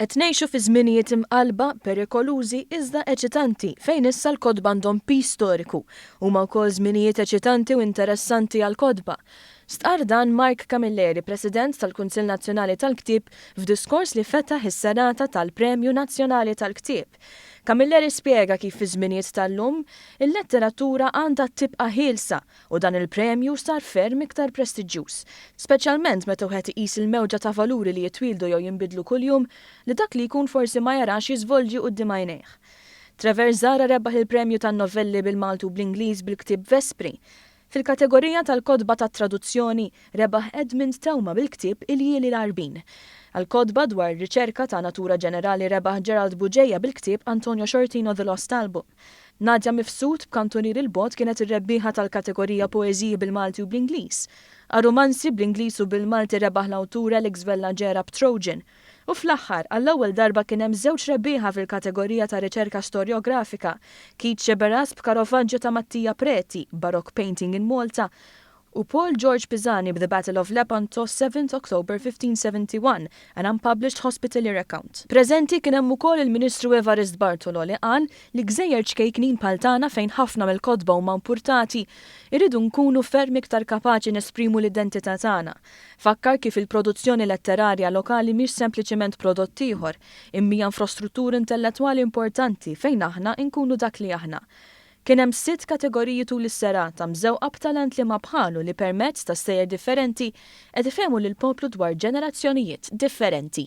Qed ngħixu fi żminijiet imqallba, perikolużi iżda eċitanti fejn issa l-kotba għandhom piż storiku. Huma wkoll żminijiet eċitanti u interessanti għall-kotba. Stqarr dan Mark Camilleri, President tal-Kunsill Nazzjonali tal-Ktieb f'diskors li fetaħ is-serata tal-Premju Nazzjonali tal-Ktieb. Camilleri spjega kif fi żminijiet tal-lum, il-letteratura għandha tibqa' ħielsa u dan il-premju sar ferm iktar prestiġjuż, speċjalment meta wieħed iqis il-mewġa ta' valuri li jitwieldu jew jinbidlu kuljum li dak li jkun forsi ma jarax jiżvolġi quddiem għajnejh. Trevor Zahra rebaħ il-premju tan-novelli bil-Malti u bl-Ingliż bil-ktieb Vespri. Fil-kategorija tal-kotba tat-traduzzjoni, rebaħ Edmund Theuma bil-ktieb Iljieli l-Għarbin. Għall-kotba dwar riċerka ta' natura ġenerali rebaħ Gerald Bugeja bil-ktieb Antonio Sciortino The Lost Album. Nadia Mifsud b'Kantunier il-Bogħod kienet ir-rebbieħa tal-kategorija Poeżiji bil-Malti u bl-Ingliż. Għar-rumanzi bl-Ingliż u bil-Malti rebaħ l-awtur Alex Vella Gera b'Trojan. U fl-aħħar, għall-ewwel darba kien hemm żewġ rebbieħa fil-kategorija ta' riċerka storjografika, Keith Sciberras b'Caravaggio ta' Mattia Preti, Baroque Painting in Malta, u Paul George Pisani b'The Battle of Lepanto, 7th October 1571, An Unpublished Hospitalier Account. Preżenti kien hemm ukoll il-Ministru Evarist Bartolo li qal li gżejjer ċkejknin bħal tagħna fejn ħafna mill-kotba huma impurtati, irridu nkunu ferm iktar kapaċi nesprimu l-identità tagħna. Fakkar kif il-produzzjoni letterarja lokali mhix sempliċement prodott ieħor, imma hija infrastruttura intellettwali importanti fejn aħna nkunu dak li aħna. Kien hemm sitt kategoriji tul is-serata mżewqa b'talent li ma bħalu li permezz ta' stejjer differenti qed ifehmu lill-poplu dwar ġenerazzjonijiet differenti.